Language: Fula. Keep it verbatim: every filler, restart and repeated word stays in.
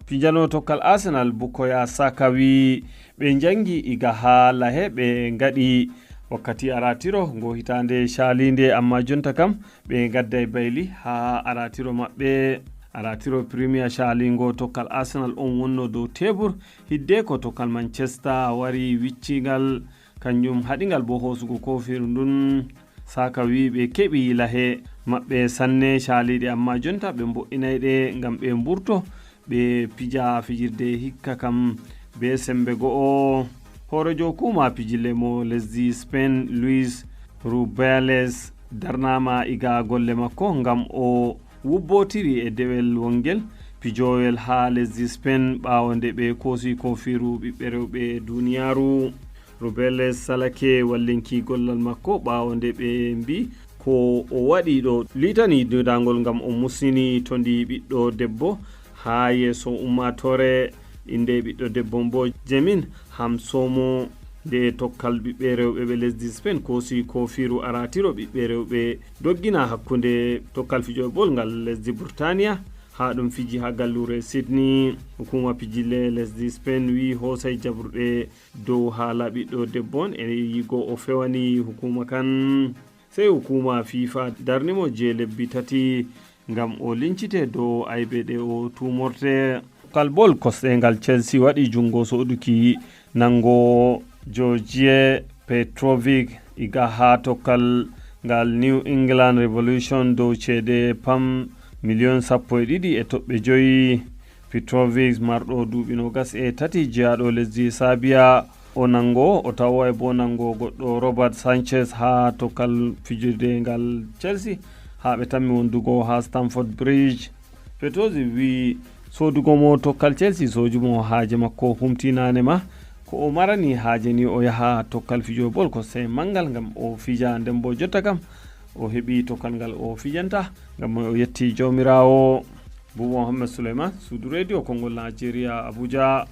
Pijano tokkal Arsenal, Bukoya Saka wi ɓe njangi iga haa Lahe ɓe ngaɗi wakkati aratiro ngo hitaande caalinde, amma jonta kam ɓe ngadday bayli haa aratiro maɓɓe. Aratiro Premier caalingo tokkal Arsenal on wonno dow tebur, hidde ko tokkal Manchester wari wiccingal, kanjum haɗingal bo hoosugo kofiru ndun. Saka wi ɓe keɓi Lahe maɓɓe sanne caaliɗe, amma jonta ɓe mbo'inay ɗe ngam ɓe mburto ɓe pija fijirde hikka kam be sembe go'o. Hoorejo hukuma pijille mo lesdi Spain, Luis Rubiales, darnama iga golle makko ngam o wubbotiri e dewel wongel pijowel haa lesdi Spain ɓaawo nde ɓe koosi kofiru ɓiɓɓe rewɓe duniyaaru. Rubeles salake wallinki gollal makko ɓaawo nde ɓe mbi ko o waɗi ɗo litani dudangol ngam o musini to ndi ɓiɗɗo debbo haa yeeso ummatore. Inde ɓiɗɗo debbo mbo Jemin Hamsomo. Nde tokkal ɓiɓɓe rewɓe ɓe lesdi Spain koosi kofiru aratiro ɓiɓɓe rewɓe doggina hakkunde tokkal fijo bol ngal lesdi Burtaniya haa ɗum fiji haa gallure Sydney. Hukuma pijille lesdi Spain wi hoosay jaɓruɗe dow haala ɓiɗɗo debbo on e yigo o fewani hukuma kan. Sey hukuma fifa darnimo je lebbi tati ngam o lincite dow aybe ɗe o tumorte. Tokkal bol kosɗe ngal Chelsea waɗi jungo soɗuki nango Georgie Petrovic iga haa tokkal ngal New England Revolution dow ceede pam miliyon sappo e ɗiɗi e toɓɓe joyi. Petrovic marɗo duuɓi nogas e tati jeyaaɗo lesdi Sabiya o nango o tawo e bo nango goɗɗo Robert Sanchez haa tokkal fijirde ngal Chelsea haa ɓe tammi wondugo haa Stamford Bridge. Petrovic wi sodugo mo tokkal Chelsea soju mo haaje makko humtinane ma ko o marani haaje ni o yaha tokkal fijo bol ko sey mangal ngam o fija nden bo jotta kam o heɓi tokkal ngal o fijanta ngam o yetti jawmiraawo. Bubu Mohammed Suleiman, Suudu Radio Konngol Najeriya, Abuja.